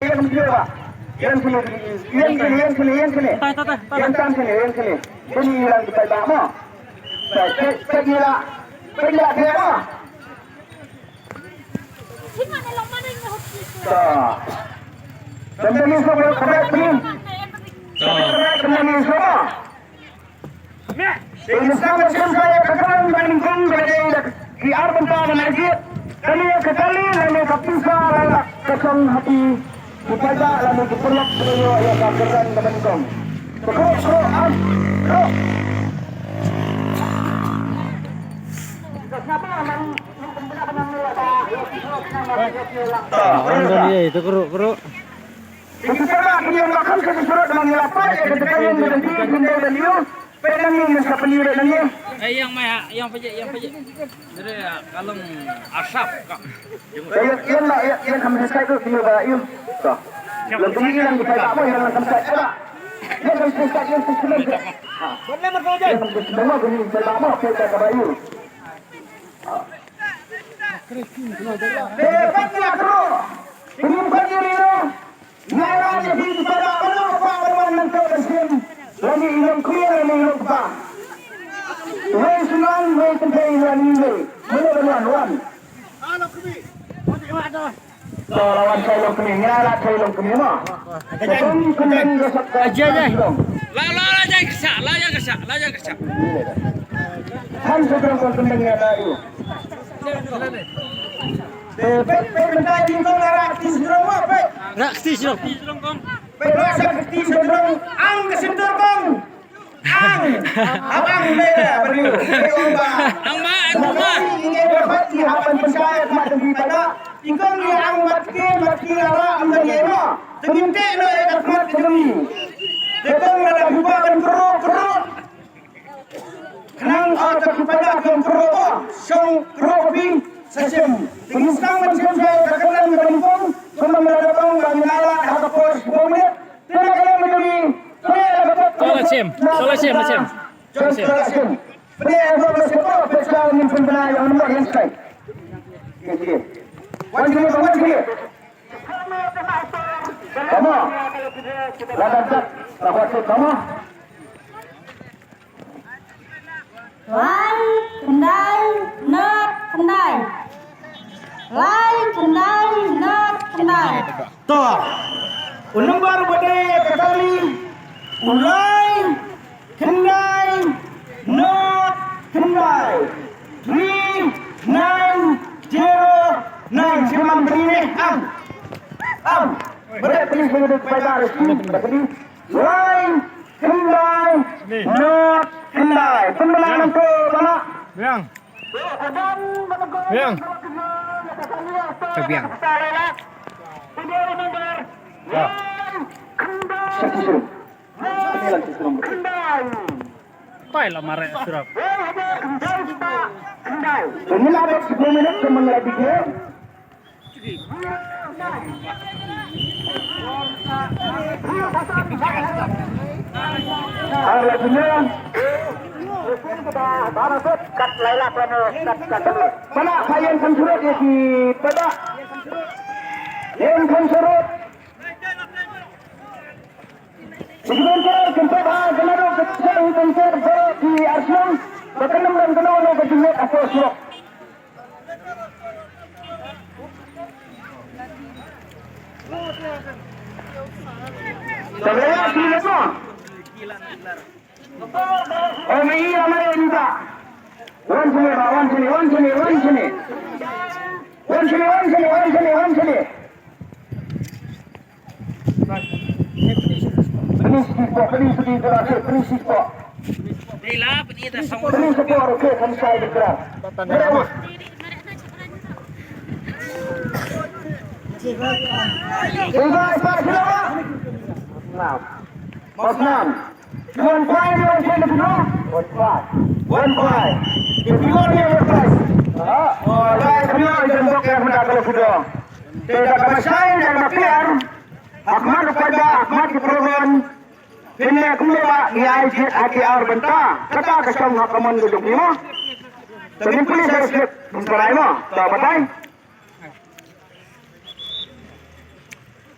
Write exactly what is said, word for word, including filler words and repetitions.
Ïeng shane, ïeng shane, ïeng shane, ïeng shane. Ïeng tam shane, ïeng shane. Kane ïa ki paidbah mo. Peit, peit, peit ïa la. Peit ïa la, peit mo. Ta. Kynda ni shuwa ka bai phi. Ta. Kynda ni shuwa. Te ngi sngewbha ban shim ïa ka kyrdan kaba nyngkong kaba dei da ki ar bynta ban ai jied. Kane ka kali lane ka pisa la ka shong ha ki ki paidbah lane ki paralok kiba ïoh ïa ka kyrdan kaba nyngkong. Te kyrdan, kyrdan, ah, kyrdan. Ong don ye, ito kyrdan, kyrdan. Ki paidbah ki ïa la kham sha ki surok, ngi la peit ïa ka jaka ïing ka jaka ki, ki dei da liu. Peit nangne, ngin sa plie nangne. Eh, ïeng mai ha, ïeng pajek, ïeng pajek. Dere, ah, ka long asap ka. Ïeng, ïeng lah, ïeng, ïeng kham sha side tu, sini ba ïeng. To. Long tu ïeng ki paidbah mo, ïeng kham sha side ba. Ïeng kham sha side, ïeng sha side. Ha. Ïeng kham sha side mo, ki paidbah mo, paidbah ka ba ïeng. Ha. Eh, paidbah kro. Ini bukan diri lo. Nga la ïa phi ki paidbah, kano kano ba wan nangta ban shim, lane i longkmie lane i longkpa. Wei shnong, wei kynthei, wan ïa wei. Mano ban wan, wan. To la wan shai longkmie, nga la shai longkmie mo. Ka jong ka jong ka sap ka jong. La la la jai ksa, la jai ksa, la jai ksa. Han sa jong ka kyndeng ïa la ïa. Peit, peit, peit, mynta ki kong la rah kti sdrong mo, peit. Rah kti sdrong. Peit, rah sa kti sdrong. Ang ka sindur kong. Ang. Ang, ang, peit, peit, peit, peit, peit. Ang ba, ang ba. Ngi ngi ba peit ki hap ban pynshai mat ki paidbah. Ki kong ki ang mat ki, mat ki la rah, ang ban ïa mo. Te ngin teh noh ïa ka khmat ka jong ngi. Te kong la da buba kan kro, kro. Khnang, ah, ba ki paidbah kin kyrpad, shong kyrpad phi sa shim. Te ngin sdang ban shim sha ka kyrdan kaba nyngkong, kumba nga la da ong ba ngin ai lad ha ka por shiphew minit. Te na ka liang ka jong ngi, to la shim, to la shim, la shim. Shim, to la shim. Pynïaid ba ka shiphew, peit sha ngin pynbna ïa u nombor ïa u skai. Wan shane, wan shane. Tama. Ladan tak, la kwat tama. Lai khyndai nod khyndai. Lai khyndai nod khyndai. To. U number ba dei ka kali. U lai khyndai nod khyndai. Three nine zero nine. Shimang beri ni. Am. Am. Beri please, beri, beri, beri, beri. Lai khyndai nod khyndai. Pynbna nangto, bana. Biang. Biang. To biang. Ya. Tai la mare surap. Ini lah sepuluh minit kemenangan dia. Ar la jingïa. Kat Laila Plano, kat, kat. Bana, pha ïeng kham syrut ïa ki paidbah. Ïeng kham syrut. Ki volunteer, kin peit ha ka nadong ka jingïa, ki volunteer baroh ki arsnong. Ba kan ym don kano kano ka jingmut hapoh surok. Wan shane ba, wan shane, wan shane, wan shane. Wan shane, wan shane, wan shane, wan shane. Pynïaid sha spot, pynïaid sha spot, pynïaid sha spot. Dei la, pynïaid da song. Pynïaid sha spot, okay, kan shai da kra. Dei ba, ba, sila ba. Nam. Mas nam. One five, one five, no? One five. One five. If you want me, one five. Ah, oh, guys, you know, you can look at me, that little girl. Te da kaba shai, da kaba pher, ha khmat u paidbah, ha khmat ki program, phin leh kumno ba ngi ai jied ha ki ar bynta, kata ka shong ha ka mon ka jong ngi mo. Te ngin pule sha slip, ngin try mo, to batai.